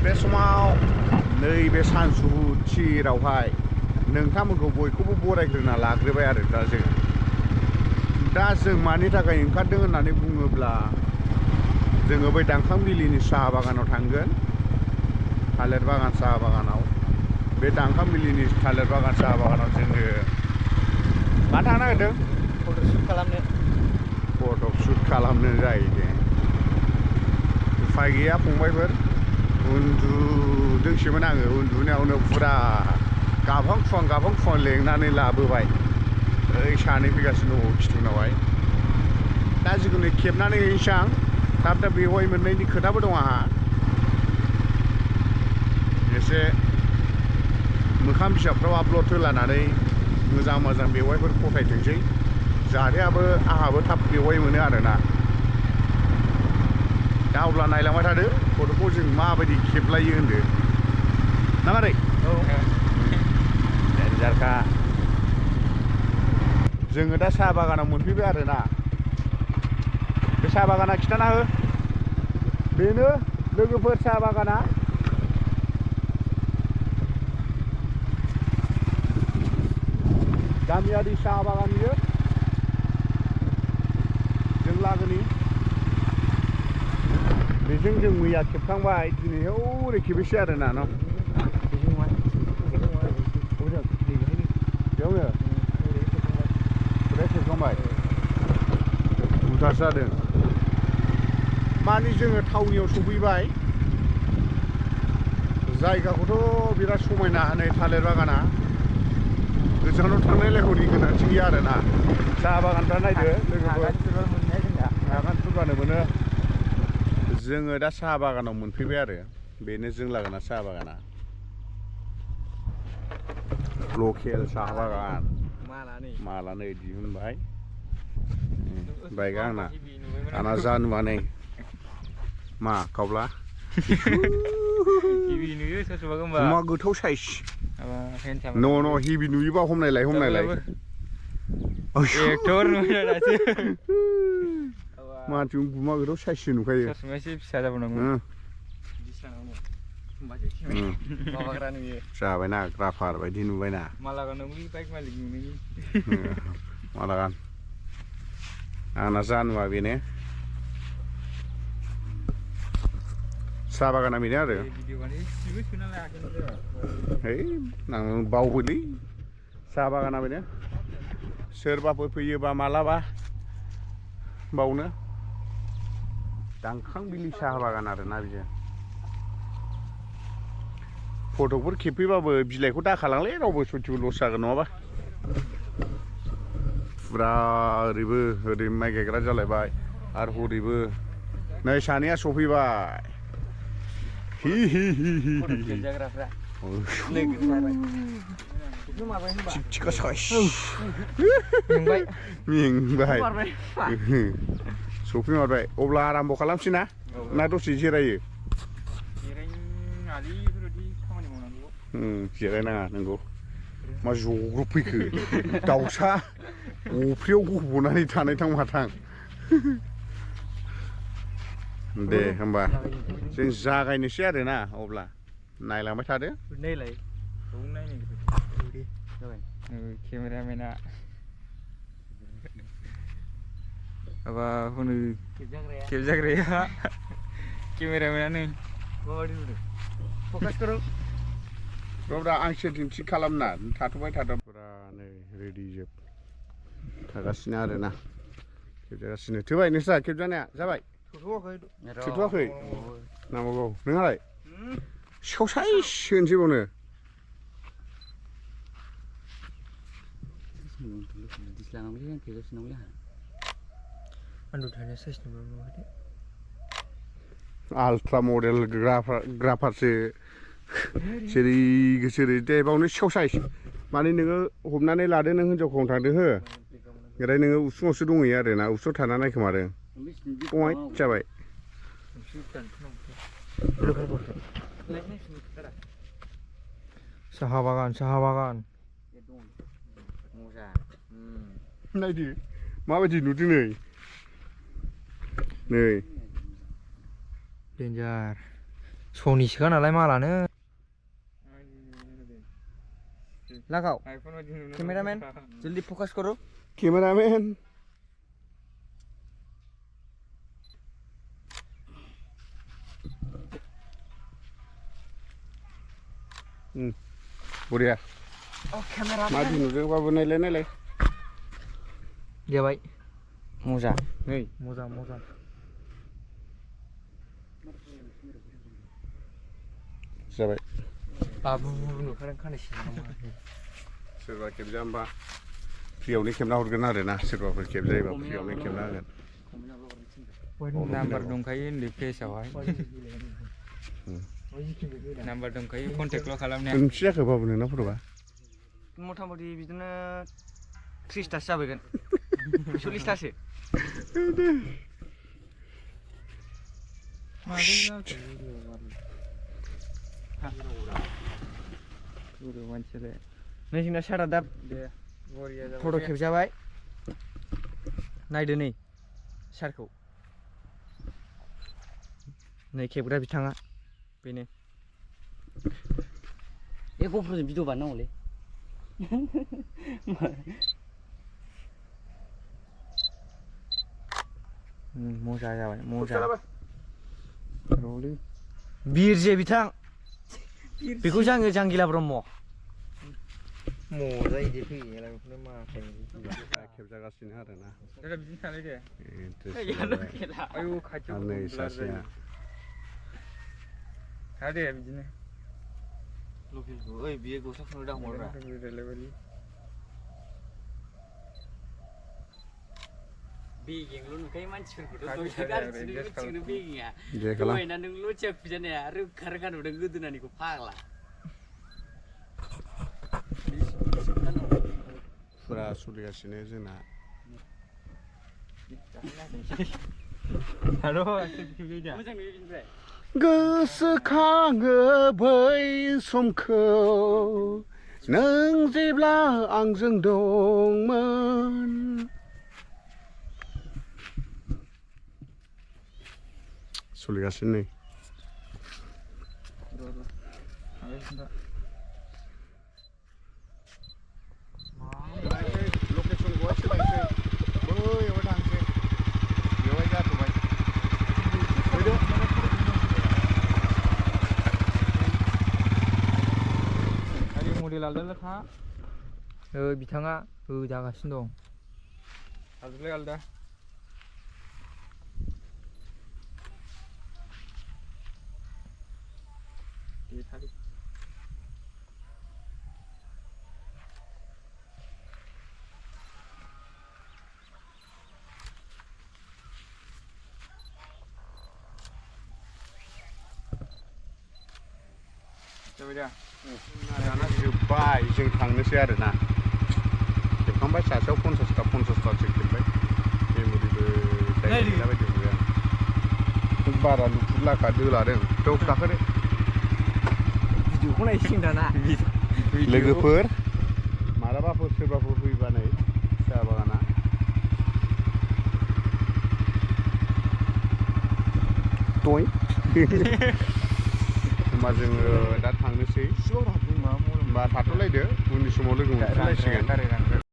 बे समाव नैबे सानसुथिरावहाय नोंथांमोनखौ बयखौबो बरायग्रोना लाग्रोबाय आरो दा जों मानि थाखाय ओंखारदों होननानै बुङोब्ला जोङो बै दांखांबिलिनि साहा बागानाव थांगोन थालिर बागान साहा बागानाव बे दांखांबिलिनि थालिर बागान साहा बागानाव जोङो मा थांनो नागिरदों फट'शुट खालामनो जाहैदों उफाय गैया फंबायफोर उन्दुदोंसोमोन आङो उन्दुनायावनो फुरा गाबहां फुहां लेंनानै लाबोबाय ओइ सानै फैगासिनो दङ खिथुनावहाय दा जिखुनु खेबनानै हैनोसै आं थाब बेवहाय मोननायनि खोथाबो दं आंहा एसे मोखां बिजाबफ्राव आपल'ड होलानानै मोजां बेवहायफोर फथायथोंसै जाहाथे आंहाबो थाब बेवहाय मोनो आरोना दा अब्ला नायलांबाय थादो फट'खौ जों माबायदि खेबलायो होनदो ना मारै देन्जारखा जोङो दा साहा बागानाव मोनफैबाय आरोना बे साहा बागाना खिथाना हो बेनो लोगोफोर साहा बागाना गामियारि साहा बागान बियो जों लागोनि बेजों जों मैया खेबखांबाय दिनै हरै खेबैसै आरोना न' बेयावनो खेबखांबाय बुरजासो जादों मानि जोङो थावनियाव सफैबाय जायगाखौथ' बिराद समायना नै थालिर बागाना गोजानाव थांनायलायखौ गोनांथि गैया आरोना साहा बागानफ्रा नायदो लोगोफोर हागान सुरबानो मोनो जोङो दा साहा बागानाव मोनफैबाय आरो बेनो जों लागोना साहा बागाना लकेल साहा बागान मालानै दिहुनबाय बाइकआ आंना जानुवानै मा खावब्ला मा गोथाव साइज न' हेभि नुयोबा हमनायलाय माथो गुमा गोथाव साइजसो नुखायो फिसा जाबावनांगौ जाबायना ग्राफार बायदि नुबायना मालागान आंना जानुवा बेनो साहा बागाना बेनो आरो है आं बावोलै साहा बागाना बेनो सोरबाफोर फैयोबा मालाबा बावनो दांखांबिलि साहा बागान आरोना बियो फट'फोर खेबफैबाबो बिलाइखौ दाखालांलै रावबो सयथिबो लस जागोन नङाबा फुरा ओरै माइ गायग्रा जालायबाय आरो हरैबो नै सानैया सफैबाय थिखा साइस मेंबाय सफैमारबाय अब्ला आराम्भ खालामसै ना दसे जिरायो जिरायनाङा नंगौ मा जग्रब फैखो दाउसा अफ्रियाव गब'नानै थानाय थां माथां दे होमबा जों जागायनोसै आरोना अब्ला नायलांबाय थादो केमेरामेना माबा हनै खेबजाग्राया केमेरामेना नै माबायदि नुदों फकास करो रब्रा आं सेटिं थिग खालामना थाथ'बाय फुरा नै रेडि जोब थागासिनो आरोना खेबजागासिनो थोबाय नोंस्रा खेबजानाया जाबाय थोथ'वाखै नांबावगौ नोंहालाय सिखाव साइस होनोसै बावनो आल्ट्रा मडेल ग्राफारसो जेरै गोसोरै दे बावनो सिखाव साइस माने नोङो हमनानै लादो नों हिनजावखौ थांदो हो ओमफ्राय नोङो उसुङावसो दंहैयो आरोना उसुङाव थाना नायखोमादों पइन्ट जाबाय साहा बागान नायदो माबायदि नुदों नै डेन्जार सनिसोखा नालाय मालानो लगाओ कैमरामैन जल्दी फोकस करो केमेरामैन बढ़िया मादि नुदोंबाबो नायलाय जाबाय मोजां नै मोजां जाबाय बाबु नुखादों खानायसो सोरबा खेबजा होमबा फ्रियावनो खेबना हरगोन आरो ना सोरबाफोर खेबजायोबा फ्रियावनो खेबना होगोन नाम्बार दंखायो उन्दै पेजआवहाय नाम्बार दंखायो कन्टेक्टल' खालामनाया मोनबेसे जाखो बाबु नोंना फट'आ मथा मथि बिदिनो 30थासो जाबायगोन 40थासो नै जोंना सारा दा फट' खेबजाबाय नायदो नै सारखौ नै खेबग्रा बिथाङा बेनो गफोरजों भिडिअ बानायनांगौलै मोजां जाबाय मोजां बिरजे बिथां बेखौ जाङो जांगिला ब्रह्म मजा इदि फैयोलाय बेखौनो मा खेबजागासिनो आरो ना बिदिनो थानाय दे आयु खाथियाव नै सासेया था दे बिदिनो लकेलखौ ओइ बियो गस्लाखौनो दा हररा बेगेंल' नुखायो मानसिफोरखौथ' गाज्रि मिथिगोनो बेगेङा दहायना नों लथिया खुजानाया रोखा रोखा नुदों गोदोनानिखौ फाग्ला फुरा सोलिगासिनो जोंना मोजां नुयो बिनिफ्राय गोसोखाङो बै समखौ नों जेब्ला आंजों दंमोन सोलिगासिनो नै लकेसनखौहाय सोलायनोसै बैयावहाय थांसै बेवहाय जाथ'बाय फैदो मडेल आलदा था बिथाङा जागासिनो दं आलदालाय आलदा दाना जोब्बाय जों थांनोसै आरो ना खेबखांबाय सासेयाव 50थासो खेबबाय मेम'रिबो जायगा बायदि नुबाय आं बारा नुफुरलाखा दोलादों थौ गाखोदो भिडिअखौ नायसिगोन दाना लोगोफोर मालाबाफोर सोरबाफोर फैबा नै साहा बागाना टय होमबा जोङो दा थांनोसै होमबा थाथ'लायदो उननि समाव लोगो मोनफिनलायसिगोन